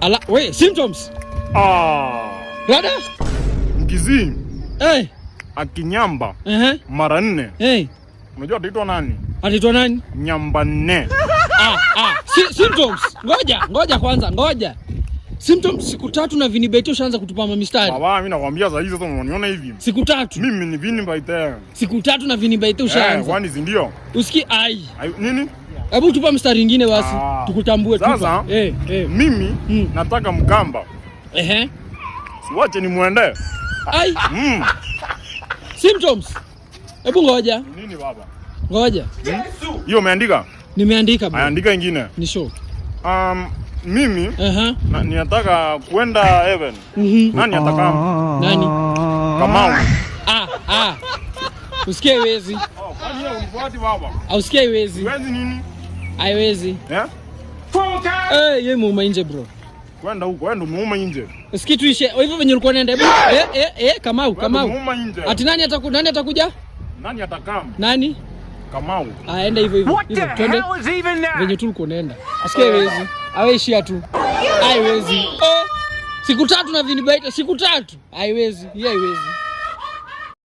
Ala, we, symptoms. Ah, Rada? Mkisii akinyamba mara 4. Unajua ataitwa nani? Anaitwa nani? Nyamba 4. Ah, ah, symptoms. Ngoja, ngoja kwanza, ngoja. Symptoms siku 3 na Vinny Baite ushaanza kutupa mistari. Baba, mimi nakwambia sasa hizi sasa unaniona hivi. Siku 3. Mimi ni Vinny Baite. Siku 3 na Vinny Baite ushaanza. Kwani si ndio? Usiki ai. Ai, nini? Hebu tupa mstari mwingine basi. Tukutambue tupa. Sasa, mimi nataka Mkamba. Siwache ni muende. Ai. Symptoms. Hebu ngoja. Nini baba? Ngoja. Hiyo umeandika? Nimeandika bro. Andika ingine. Ni show. Mimi ninataka kuenda heaven. Nani atakam? Nani? Kamau. Ah, ah. Usikie haiwezi. Oh, kwani wewe unifuati baba? Usikie haiwezi. Haiwezi nini? Haiwezi. Eh? Yeye muuma nje bro. Kwenda huko, wewe ndo muuma nje. Usikie tuishe. Hivyo venye ulikuwa unaenda. Kamau, Wewe Kamau. ndo muuma nje. Ati nani nani atakuja? Nani atakam? Nani? Kamau. Aenda hivyo hivyo. What the Hivyo, twende. hell is even that? Venye tu ulikuwa unaenda. Usikie haiwezi. Aweishia tu. Haiwezi. Siku 3 na Vinny Baite, siku 3. Haiwezi. Hii haiwezi.